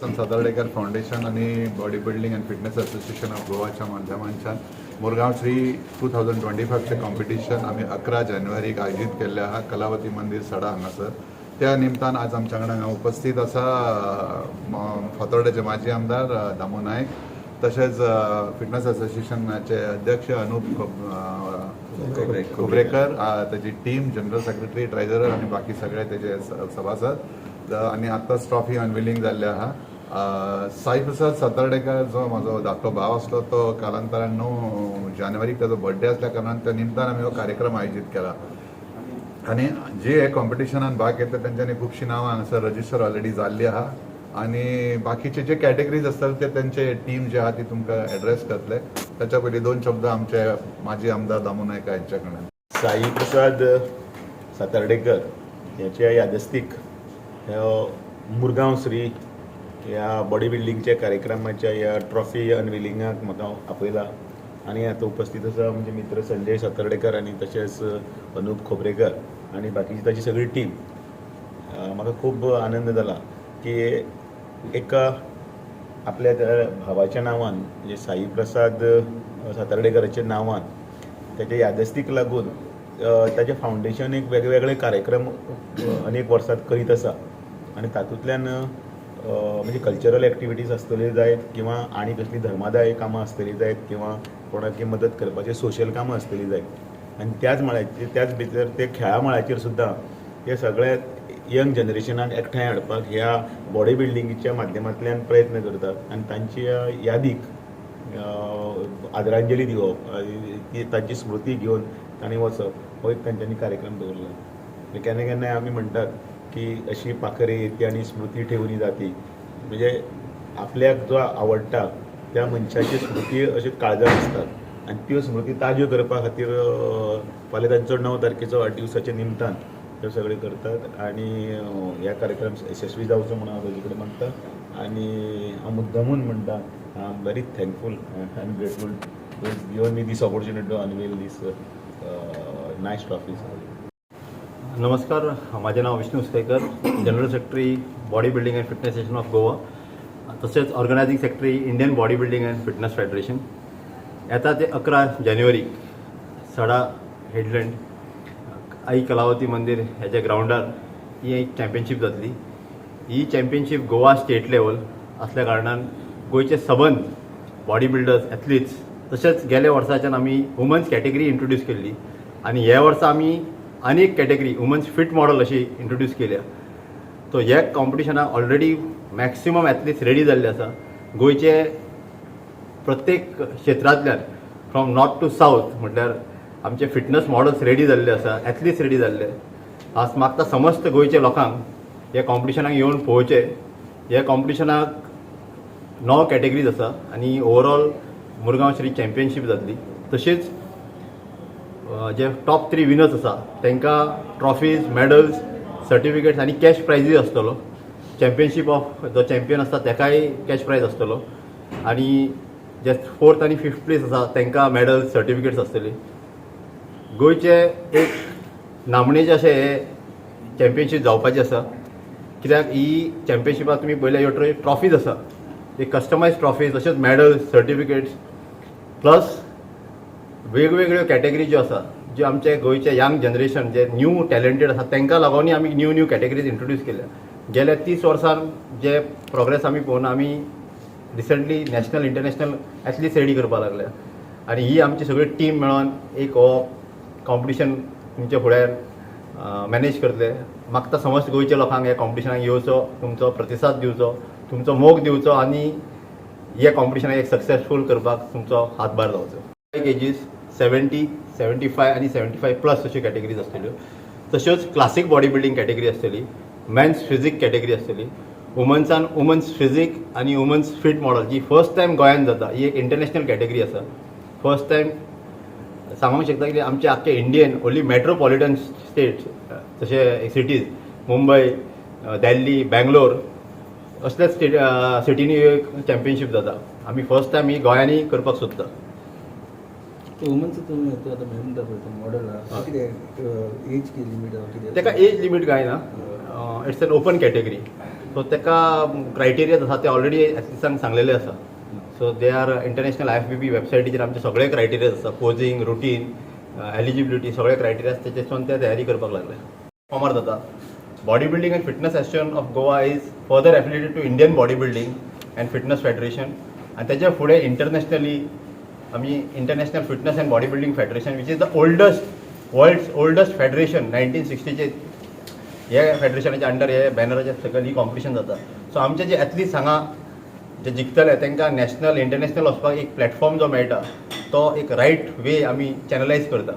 Satardekar foundation आणि Body Building and Fitness Association of गोवाच्या माध्यमांच्यान मुरगांव श्री 2025चे कॉम्पिटिशन आमी 11 जानेवारीक आयोजीत केल्लें आहा कलावती मंदीर, सडा हांगासर. त्या निमतान आज आमच्या वांगडा हांगा उपस्थित आसा फातोर्डेचे माजी आमदार दामू नायक, तशेंच फिटनेस असोसिएशनाचे अध्यक्ष अनुप खोबरेकर, ताची टीम, जनरल सेक्रेटरी, ट्रेजरर आनी बाकी सगळे तेजे सभासद. आनी आतांच ट्रॉफी अनविलिंग जाल्ले आहा. साई प्रसाद सातार्डेकर जो म्हाजो धाकटो भाव आसलो, तो कालांतरान 9 जानेवारीक ताजो बर्थडे आसल्या कारणान त्या निमतान आमी हो कार्यक्रम आयोजीत केला. आनी जे हे कॉम्पिटिशनान भाग घेतले तेंच्यांनी खुबशीं नांवां हांगासर रजिस्टर ऑलरेडी जाल्ली आहा. आनी बाकीचे जे कॅटेगरीज आसतले ते तेंचे टीम जे आहा ती तुमकां एड्रेस करतले. ताच्या पयलीं दोन शब्द आमचे माजी आमदार दामू नायक हांच्या कडल्यान. साई प्रसाद सातार्डेकर ह्याच्या यादस्तीक ह्यो मुरगांव श्री ह्या बॉडी बिल्डिंगच्या कार्यक्रमाच्या ह्या ट्रॉफी अनविलिंगाक म्हाका आपयला आनी आतां उपस्थित आसा आमचे मित्र संजय सातार्डेकर आनी तशेंच अनुप खोबरेकर आनी बाकीची ताची सगळी टीम. म्हाका खूब आनंद जाला की एका आपल्या त्या भावाच्या नांवान, म्हणजे साई प्रसाद सातार्डेकराच्या नांवान, त्याच्या यादस्तीक लागून ताजें फावंडेशन एक वेगवेगळे कार्यक्रम अनेक वर्सात करीत आसा. आनी तातूंतल्यान म्हणजे कल्चरल एक्टिविटीज आसतल्यो जायत किंवा आनी कसली धर्मादाय कामां आसतली जायत किंवा कोणाकी मदत करपाचे सोशल कामां आसतली जायत, आनी त्याच मळाचेर, त्याच भितर ते खेळा मळाचेर सुद्दां हे सगळे यंग जनरेशनाक एकठांय हाडपाक ह्या बॉडी बिल्डिंगेच्या माध्यमांतल्यान प्रयत्न करतात. आनी तांच्या यादीक आदरांजली दिवप आनी ती तांची स्मृती घेवन तांणी वचप हो एक तांच्यांनी कार्यक्रम दवरला. म्हणजे केन्ना केन्नाय आमी म्हणटात की अशी पाखरे येती आनी स्मृती ठेवून जाती. म्हणजे आपल्याक जो आवडटा त्या मनशाची स्मृती अश्यो काळजात आसतात आनी त्यो स्मृती ताज्यो करपा खातीर फाल्यां तांचो 9 तारखेचो वाडदिवसाच्या निमतान त्यो सगळें करतात. आनी ह्या कार्यक्रम यशस्वी जावचो म्हणून हांव ताजे कडेन मागता. आनी हांव मुद्दमून म्हणटा, I am very thankful and grateful to given me this opportunity to unveil this nice trophies. नमस्कार, माझे नाव Vishnu उसकेकर, General Secretary, Body Building and Fitness Association of Goa, तसेच Organizing Secretary, Indian Body Building and Fitness Federation. येता ते 11 जानेवारी सडा headland आई कलावती मंदीर ह्याच्या ग्रावंडार ही एक चॅम्पियनशीप जातली. ही चॅम्पियनशीप गोवा स्टेट लेवल असल्या कारणान गोंयचे सबंद बॉडी बिल्डर्स, एथलिट्स, तशेंच गेल्या वर्साच्यान आमी वुमन्स कॅटेगरी इंट्रोड्यूस केल्ली आनी ह्या वर्सा आमी आनी एक कॅटेगरी वुमन्स फिट मॉडल अशी इंट्रोड्यूस केल्या. सो ह्या कॉम्पिटिशनाक ऑलरेडी मॅक्सिमम एथलिट्स रेडी जाल्ले आसा. गोंयचे प्रत्येक क्षेत्रांतल्यान, फ्रॉम नॉर्थ टू सावथ, म्हटल्यार आमचे फिटनस मॉडल्स रेडी जाल्ले आसा, एथलिट्स रेडी जाल्ले. आज मागता समस्त गोंयच्या लोकांक ह्या कॉम्पिटिशनाक येवन पळोवचें. ह्या कॉम्पिटिशनाक णव कॅटेगरीज आसा आनी ओवरऑल मुरगांव श्री चॅम्पियनशीप जातली. तशेंच जे टॉप थ्री विनर्स आसा तांकां ट्रॉफीज, मॅडल्स, सर्टिफिकेट्स आनी कॅश प्रायजूय आसतलो. चॅम्पियनशीप ऑफ जो चॅम्पियन आसता ताकाय कॅश प्रायज आसतलो आनी जे फोर्थ आनी फिफ्थ प्लेस आसा तांकां मॅडल्स, सर्टिफिकेट्स आसतली. गोंयचे एक नामनेचे अशें हे चॅम्पियनशीप जावपाची आसा, कित्याक ही चॅम्पियनशिपाक तुमी पळयल्यार ह्यो ट्रॉफीज आसा, एक कस्टमायज ट्रॉफीज, तशेंच मॅडल्स, सर्टिफिकेट्स, प्लस वेगवेगळ्यो कॅटेगरी ज्यो आसा, ज्यो आमचे गोंयचे यंग जनरेशन जे न्यू टॅलेंटेड आसा तांकां लागूनय आमी न्यू न्यू कॅटेगरीज इंट्रोड्यूस केल्या. गेल्या 30 वर्सां जे प्रोग्रेस आमी पळोवन आमी recently national, international athletes ready करपाक लागल्या. आनी ही आमची सगळी टीम मेळोन एक हो कॉम्पिटिशन तुमच्या फुड्यार मॅनेज करतले. मागता समस्त गोंयच्या लोकांक ह्या कॉम्पिटिशनाक येवचो, तुमचो प्रतिसाद दिवचो, तुमचो मोग दिवचो आनी ह्या कॉम्पिटिशनाक एक सक्सेसफूल करपाक तुमचो हातभार जावचो. केजीस, 70, 75 आनी 75+ अश्यो कॅटेगरीज आसतल्यो. तश्योच क्लासीक बॉडी बिल्डींग कॅटेगरी आसतली, मेन्स फिजीक कॅटेगरी आसतली, वुमन्सान वुमन्स फिजीक आनी वुमन्स फिट मॉडल जी फर्स्ट टायम गोंयांत जाता. ही एक इंटरनॅशनल कॅटेगरी आसा. फर्स्ट टायम सांगूंक शकता की आमचे आख्खे इंडियन ओन्ली मेट्रोपॉलिटन स्टेट्स, तशे सिटीज मुंबय, दिल्ली, बँगलोर असल्या स्टेट सिटींनी चॅम्पियनशीप जाता. आमी फर्स्ट टायम ही गोंयांनी करपाक सोदता. वुमन्स तुम्ही ते आता म्हणटा पळय मॉडल आहा, कितें एज की लिमीट आहा कितें? ताका एज लिमीट कांय ना. It's an open category. So ताका क्रायटेरिया आसा ते ऑलरेडी एथलिट्सांक सांगलेले आसा. So they are international IFBB वेबसायटीचेर आमचे सगळे क्रायटेरिया आसा, पोझिंग, रुटीन, एलिजिबिलिटी, सगळे क्रायटेरिया, तेचेसून ते तयारी करपाक लागले. फॉर्मार जाता. Body Building and Fitness Association of Goa is further affiliated to Indian Body Building and Fitness Federation आनी तेच्या फुडें इंटरनॅशनली आमी International Fitness and Body Building Federation, which is the oldest, world's oldest federation, 1960चे हे फेडरेशनाच्या under, हे बॅनराच्या सकयल ही competition जाता. So आमचे जे athletes हांगा जे जिखतले तांकां नॅशनल, इंटरनॅशनल वचपाक एक प्लॅटफॉर्म जो मेळटा, तो एक रायट वे आमी चॅनलायज करता.